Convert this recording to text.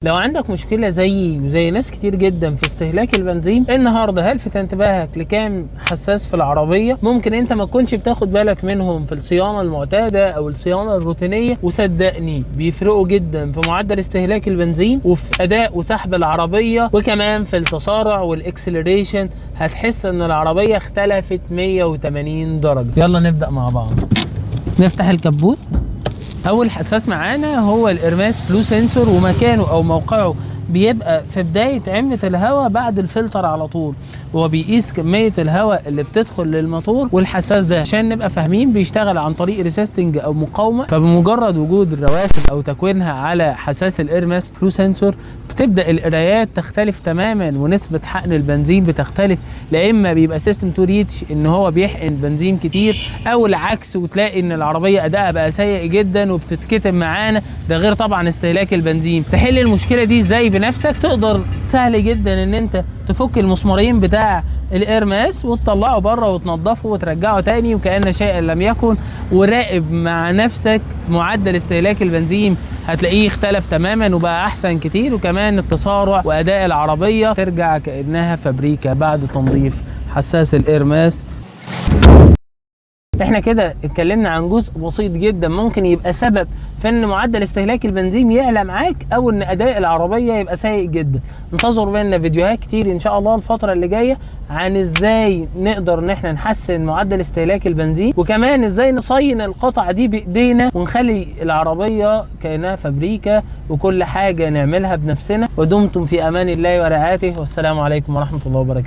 لو عندك مشكلة زيي وزي ناس كتير جدا في استهلاك البنزين، النهارده هلفت انتباهك لكام حساس في العربية ممكن انت ما تكونش بتاخد بالك منهم في الصيانة المعتادة او الصيانة الروتينية، وصدقني بيفرقوا جدا في معدل استهلاك البنزين وفي اداء وسحب العربية، وكمان في التسارع وال acceleration. هتحس ان العربية اختلفت 180 درجة. يلا نبدأ مع بعض. نفتح الكبوت. اول حساس معانا هو ال air mass flow sensor، ومكانه او موقعه بيبقى في بداية عمة الهواء بعد الفلتر على طول. هو بيقيس كمية الهواء اللي بتدخل للموتور، والحساس ده عشان نبقى فاهمين بيشتغل عن طريق resisting او مقاومة، فبمجرد وجود الرواسب او تكوينها على حساس ال air mass flow sensor بتبدأ القرايات تختلف تماما، ونسبة حقن البنزين بتختلف. لا اما بيبقى system too rich ان هو بيحقن بنزين كتير، او العكس وتلاقي ان العربية ادائها بقى سيء جدا وبتتكتم معانا، ده غير طبعا استهلاك البنزين. تحل المشكلة دي ازاي بنفسك؟ تقدر سهل جدا ان انت تفك المسمارين بتاع ال air mass وتطلعه بره وتنضفه وترجعه تاني وكأن شيئا لم يكن، وراقب مع نفسك معدل استهلاك البنزين، هتلاقيه اختلف تماما وبقى احسن كتير، وكمان التسارع واداء العربية ترجع كأنها فابريكا بعد تنظيف حساس ال air mass. احنا كده اتكلمنا عن جزء بسيط جدا ممكن يبقى سبب في ان معدل استهلاك البنزين يعلى معاك او ان اداء العربية يبقى سيء جدا. انتظروا منا فيديوهات كتير ان شاء الله الفترة اللي جاية عن ازاي نقدر ان احنا نحسن معدل استهلاك البنزين، وكمان ازاي نصين القطع دي بايدينا ونخلي العربية كانها فابريكا وكل حاجة نعملها بنفسنا. ودمتم في امان الله ورعايته، والسلام عليكم ورحمة الله وبركاته.